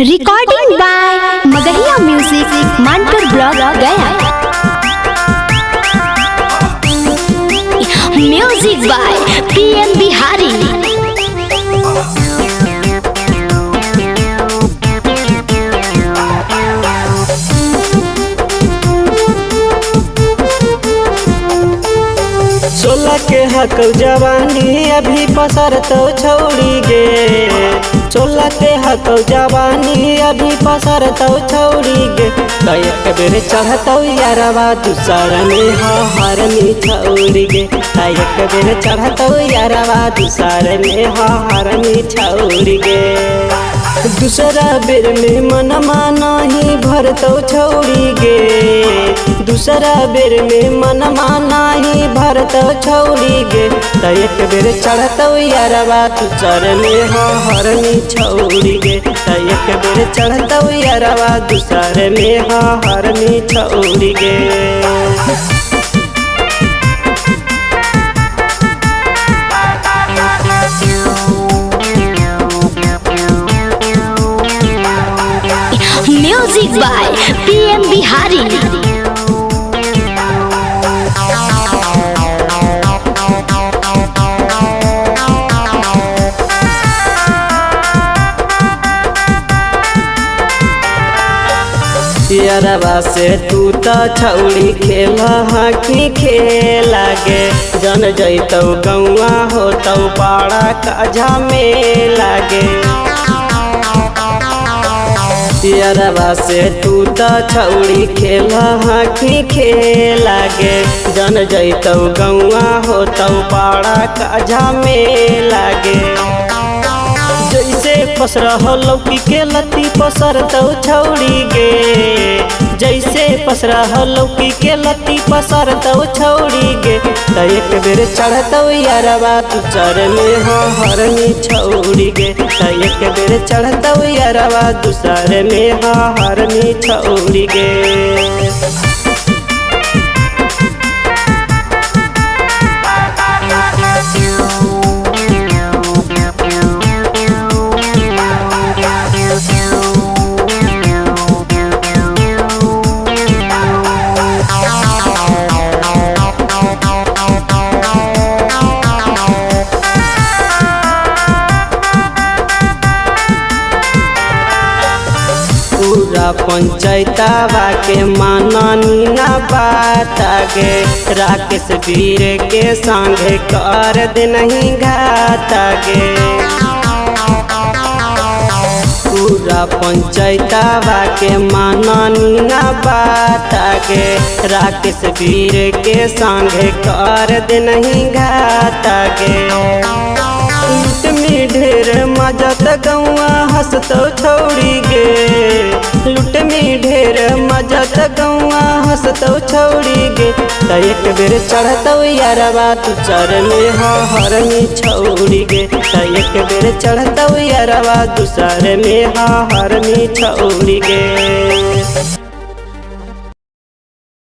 Recording by Magahiya music, Manpur block, Gaya. Music by PM Bihari. 16 के हकौ जवानी अभी पसरतौ छौड़ी गे। 16 के हकौ जवानी अभी पसरतौ छौड़ी गे। त एक बेर चढ़तौ यारवा दूसर में हरनी छौड़ी गे। त एक बेर चढ़तौ यारवा दूसर में हरनी छौड़ी गे। दूसरा बेर में मनमा नाही भरतौ छौड़ी गे। दूसरा बेर में मनमा नाही भरतौ छौड़ी गे। त एक बेर चढ़तौ यारवा दूसर में हरनी छौड़ी गे। त एक बेर चढ़तौ यारवा दूसर में हरनी छौड़ी गे। Music by PM Bihari. यारवा से तू त छौड़ी खेला हकी खेला गे। जन जैतौ गौआ होतौ पाड़ा का झमेला गे। यारवा से तू त छौड़ी खेला हकी खेला गे। जन जैतौ गौआ होतौ पाड़ा का झमेला गे। जैसे पसरह लौकी के लत्ती पसरतौ छौड़ी गे। जैसे पसरह लौकी के लत्ती पसरतौ छौड़ी गे। त एक बेर चढ़तौ यारवा दूसर में हरनी छौड़ी गे। त एक बेर चढ़तौ यारवा दूसर में हरनी छौड़ी गे। पूरा पंचायतवा के माननी ना बात गे। राकेश वीर के संगे कर दे नहीं घात गे। पूरा पंचायतवा के माननी ना बात गे। राकेश वीर के संगे कर दे नहीं घात गे। लूट में ढेर मजा त गौआ हंसतौ छौड़ी गे। लूट में ढेर मजा त गौआ हंसतौ छौड़ी गे। त एक बेर चढ़तौ यारवा दूसर में हरनी छौड़ी गे। त एक बेर चढ़तौ यारवा दूसर में हरनी छौड़ी गे।